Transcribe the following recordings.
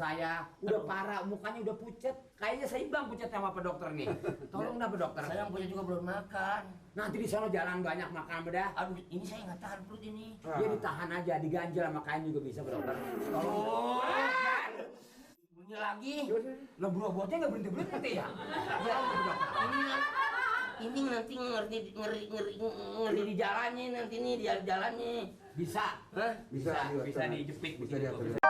saya. Udah parah, mukanya udah pucet. Kayaknya seimbang pucetnya sama Pak Dokter nih. Tolong dah Pak Dokter. Saya yang punya juga belum makan. Nanti di sana jalan banyak makan bedah. Aduh, ini saya nggak tahan perut ini. Dia ditahan aja, diganjel sama kain juga bisa Pak Dokter. Tolong. Bunyi lagi. Lah buah-buahnya nggak berhenti ya? Ya Pak Dokter. Ini nanti ngeri di jalannya nanti nih di jalannya. Bisa. Hah? Bisa dijepit bisa begitu. diatur.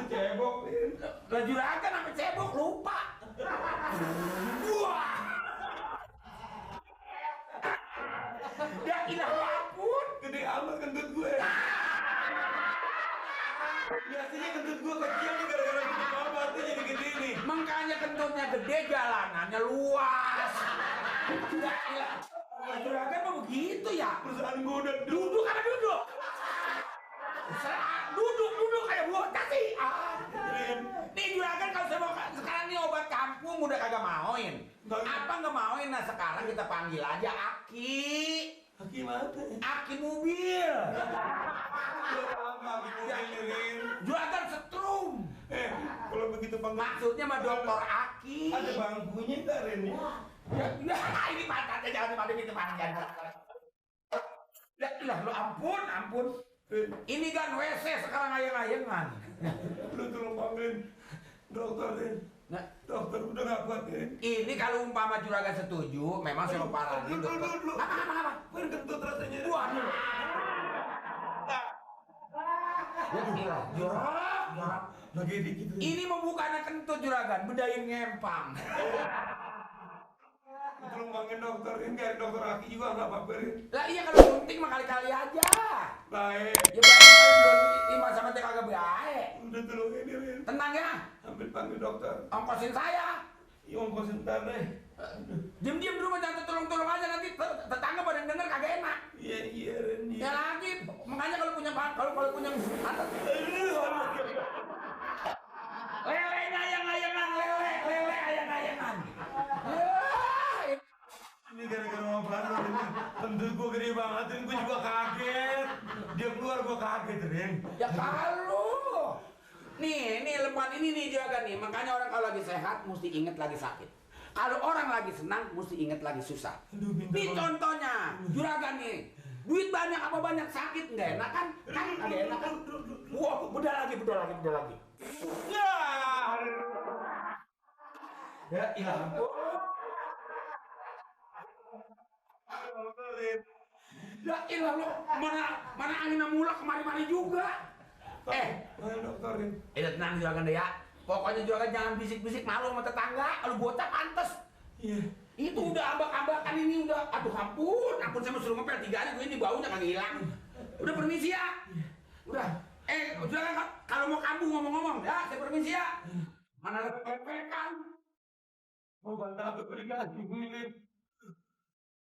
Cebok. Lah juragan sampai cebok lupa. Wah. Ya ilah ampun, Gede amat kentut gue. Biasanya kentut gue kecil nih gara-gara gede amat tuh jadi gede nih. makanya kentutnya gede, jalanannya luas. Ya ilah. Juragan mah begitu ya. Perusahaan gue udah Duduk apa duduk? Duduk kayak bocah sih. Nih juragan kalau saya mau sekarang nih obat kampung udah kagak mauin. Apa nggak mauin? Nah sekarang kita panggil aja Aki. Aki mana? Aki mobil. Lama Aki mobil. Juragan setrum. Kalau begitu panggil Maksudnya sama Dokter Aki. ada bangkunya nggak Ren? Ya, ini pantatnya jangan pada pintu panjang. Ya, lo ampun. Ini kan WC sekarang ayang-ayangan. Lu tolong panggilin dokter Ren. Nah, Dokter udah nggak kuat Ren. ini kalau umpama juragan setuju, memang saya mau parahin dokter. Apa? Ren kentut rasanya. Waduh. Ya gila, jorok. Lagi dikit. Ini mau bukannya kentut juragan, bedain ngempang. Tolong panggil dokter Ren. Biar dokter Aki juga nggak apa-apa Ren. Lah iya kalau suntik mah kali-kali aja. Baik. Ya baik kalau belum lima sama teh kagak baik. Udah tolong ini Ren. Tenang ya, Ambil panggil dokter. ongkosin saya. Iya ongkosin ntar deh. Diem-diem dulu jangan tolong-tolong aja nanti tetangga pada yang denger kagak enak. Iya Ren. Ya lagi, makanya kalau punya lele ayang-ayangan, lele ayang-ayangan. Ya, Ini gara-gara obat lo ini. Kentut gue gede banget Ren. Gue juga kaget. Dia keluar gue kaget Ren. ya kalau nih lembuan ini nih juragan nih, makanya orang kalau lagi sehat mesti inget lagi sakit. Kalau orang lagi senang mesti inget lagi susah. Aduh, pintar Nih banget. contohnya, juragan nih, duit banyak apa banyak sakit nggak enak kan? Kan nggak enak kan? Wah, bedah lagi. Ya ilah ampun. Ya ilah lo, mana angin mulak kemari-mari juga. Ayo dokter Ren. Tenang juragan deh ya. Pokoknya juragan jangan bisik-bisik malu sama tetangga. Kalau bocah pantes. Iya. Itu udah ambak-ambakan ini udah. Aduh ampun saya mau suruh ngepel 3 hari gue ini baunya kagak hilang. Udah permisi ya. Udah. Juragan kalau mau kambuh ngomong-ngomong ya, saya permisi ya. Mana ada pepekan. Mau bantah apa lagi gue.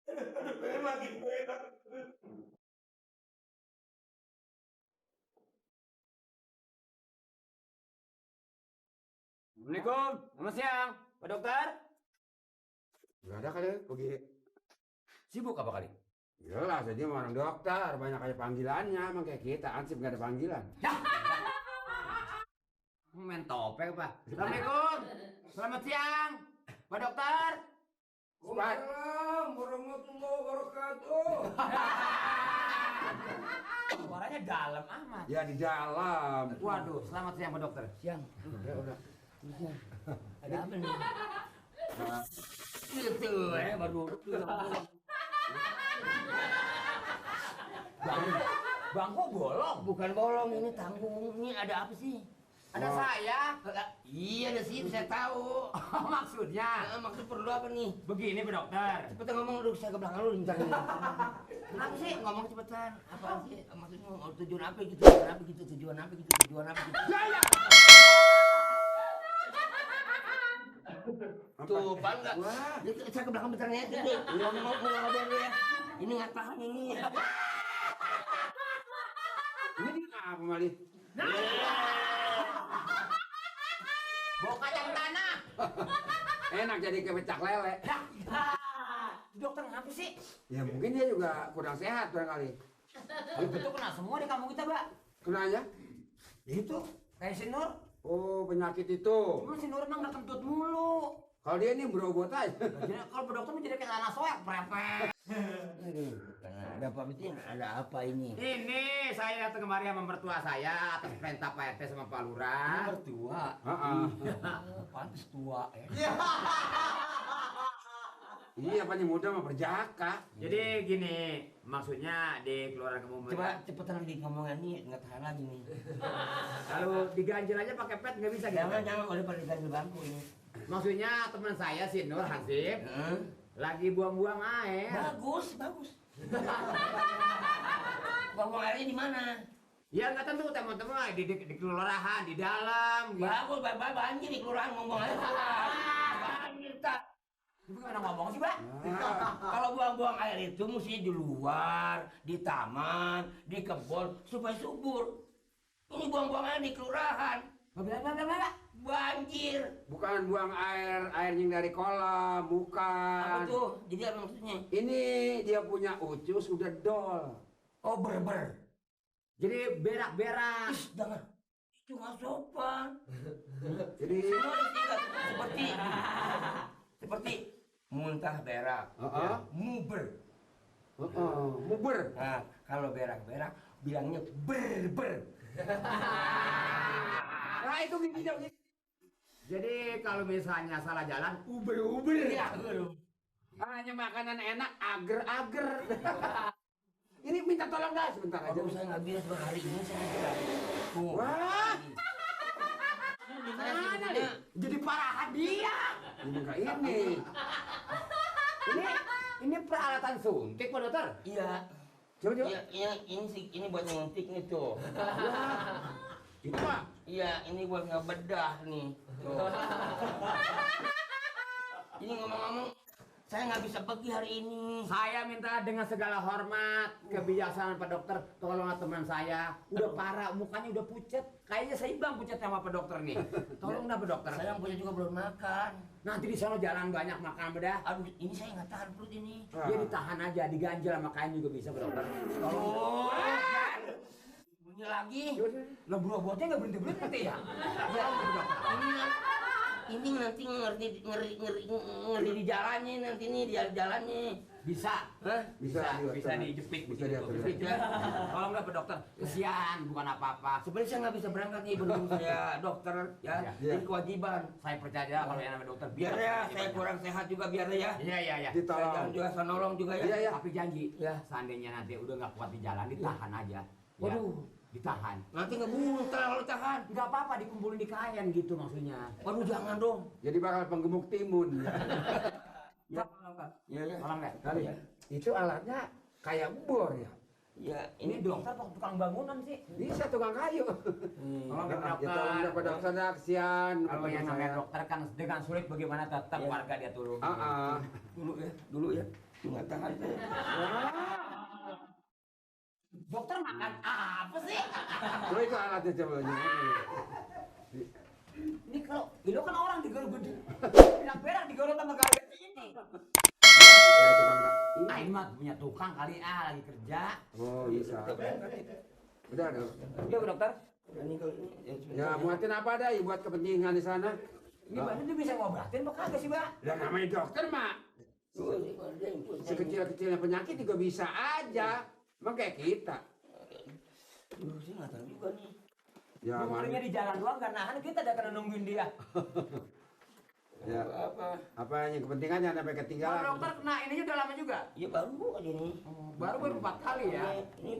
Aduh pengen lagi enak. Assalamualaikum, selamat siang, Pak Dokter. Gak ada kali pergi. Sibuk apa kali? Jelas aja sama orang dokter. Banyak aja panggilannya. Emang kayak kita ansip gak ada panggilan. Main topeng pak. Assalamualaikum. Selamat siang, Pak Dokter. Waalaikumsalam warahmatullahi wabarakatuh. Suaranya dalam amat. Ya di dalam. Waduh, selamat siang Pak Dokter. Siang. Udah. Ada apa nih? Itu baru duduk tuh. Bangku bolong. Bukan bolong, ini tanggung. Ini ada apa sih? Ada saya. Iya ada sih, saya tahu. Maksudnya Maksud perlu apa nih? begini Pak Dokter. Cepetan ngomong dulu, saya ke belakang lu lintar ini. Kenapa sih? Ngomong cepetan. Apaan sih? Maksudnya tujuan apa gitu? Tujuan apa gitu? Ya. Tuh, Pak enggak? Saya ke belakang bentar ya. Ngomong dulu ya. Ini nggak tahan ini. Ini apa Mali? Bawa kacang tanah. Enak jadi kepecak lele. Dokter ngapa sih? Ya mungkin dia juga kurang sehat barangkali. Itu kena semua di kampung kita, Mbak. Kenanya? Itu kayak si Nur. Oh, penyakit itu. Cuma si Nur emang nggak kentut mulu. Kalau dia ini berobot aja. Jadi kalau dokter menjadi kayak anak soek, prepek. Aduh, ada apa meeting? Ada apa ini? Ini saya datang kemari sama mertua saya atas perintah Pak RT sama Pak Lurah. Mertua. Heeh. Pantes tua ya. Iya, apanya muda mah perjaka. Jadi gini, maksudnya di keluarga kamu Coba cepetan di ngomongan ini nggak tahan lagi nih. kalau diganjel aja pakai pet nggak bisa gitu. Jangan udah pada ganjil bangku ini. Maksudnya teman saya si Nur Hansip lagi buang-buang air. Bagus. Buang airnya di mana? Ya nggak tentu teman-teman di kelurahan di dalam. Gitu. Bagus, banjir di kelurahan ngomong aja. Banjir tak. Ibu gimana ngomong sih, Mbak? Kalau buang-buang air itu mesti di luar, di taman, di kebun supaya subur. Ini buang-buang air di kelurahan. Banjir. Bukan buang air yang dari kolam, bukan. Apa tuh? Jadi apa maksudnya? Ini dia punya ucus udah dol. Oh, ber. Jadi berak-berak. Ih, jangan. Itu nggak sopan. Jadi Semua disingkat seperti muntah berak, Heeh. muber. muber. Nah, kalau berak-berak bilangnya ber. Nah, itu giginya gitu. Jadi kalau misalnya salah jalan, Uber. Ya, Hanya makanan enak, ager. Ini minta tolong dah sebentar aja. kalau saya nggak bisa hari ini saya nggak. Tuh. Wah, Mana nih? jadi parahan dia. Enggak ini. Ini peralatan suntik Pak Dokter. Iya. Coba. Iya, ini buat nyuntik nih tuh. Itu mah. Iya, ini buat ngebedah nih. Tuh. Ini ngomong-ngomong, saya nggak bisa pergi hari ini. Saya minta dengan segala hormat, kebijaksanaan Pak Dokter, tolonglah teman saya. Udah parah, mukanya udah pucat. Kayaknya seimbang pucatnya sama Pak Dokter nih. Tolong dah Pak Dokter. Saya yang punya juga belum makan. Nanti di sana jalan banyak makan bedah. Aduh, ini saya nggak tahan perut ini. Dia ditahan aja, diganjel sama kain juga bisa Pak Dokter. Oh, bunyi lagi. Lah bro-botnya nggak berhenti ya? Ya, ini nanti ngeri di jalannya nanti nih di jalannya. Bisa. Hah? Bisa dijepit Bisa begitu. diatur. Jepit ya. Tolong dah Pak Dokter. Kesian, bukan apa-apa. Sebenarnya saya nggak bisa berangkat nih belum saya dokter ya. Iya. Jadi kewajiban. Saya percaya kalau yang namanya dokter Biar ya saya kurang sehat juga biar ya. Iya. Saya Ditolong. jangan juga saya nolong juga ya. Iya. Tapi janji, Ya. seandainya nanti udah nggak kuat di jalan, ditahan aja. Ya, Waduh. ditahan. Nanti ngebuntal kalau tahan. Nggak apa-apa, dikumpulin di kain gitu maksudnya. Waduh jangan dong. Jadi bakal penggemuk timun. Ya, ya. Tolong deh. Kali. Itu alatnya kayak bor ya. Ya, Ini dokter kok tukang bangunan sih? Bisa tukang kayu. Tolong deh, Pak Ya tolong dah Dokter. pada dokter kesian. Kalau yang namanya dokter kan dengan sulit bagaimana tetap Ya. warga dia turun. Dulu ya. Nggak tahan. Dokter makan apa sih? Coba itu alatnya coba. Ini kalau itu kan orang digerogoti. Berak-berak digerogoti sama gawe ini. Ah, ini mah punya tukang kali lagi kerja. Oh bisa. Udah dong. Iya Bu Dokter. Ini kalau ini. Ya buatin apa dah ya buat kepentingan di sana. Gimana dia bisa ngobatin apa kagak sih, Mbak? Ya namanya dokter mak. Sekecil-kecilnya penyakit juga bisa aja. Emang kayak kita. Saya nggak tahu juga nih. Ya Ngomongnya di jalan doang gak nahan, kita udah kena nungguin dia. Ya apa yang kepentingannya sampai Kalau ketinggalan. dokter kena ininya udah lama juga? Ya baru aja nih. Baru 4 kali ya. Ini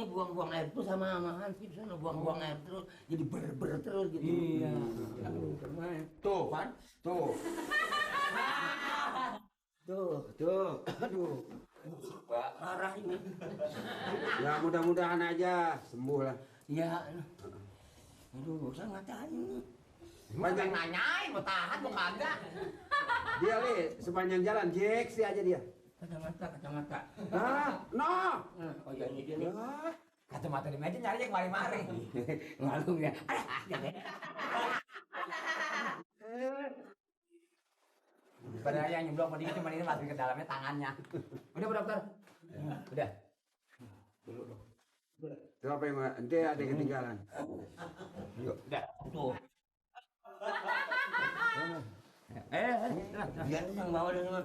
buang-buang air terus sama Hansip sana buang-buang air terus jadi ber terus gitu. Iya. Tuh kan? Tuh. Tuh. Aduh. Parah ini. Ya mudah-mudahan aja sembuh lah. Ya. Aduh, saya nggak tahan ini. Banyak nanyain mau tahan mau kagak. Dia li sepanjang jalan jeksi aja dia. Kacamata. No. Oh ya ini dia nih. Kacamata di meja nyarinya kemari-mari. Ngalung ya. Padahal yang nyeblok mau dikit cuma ini masuk ke dalamnya tangannya. Udah Bu Dokter? Udah. Itu apa yang ente ada yang ketinggalan? Udah, tuh. Biar emang bawa dengan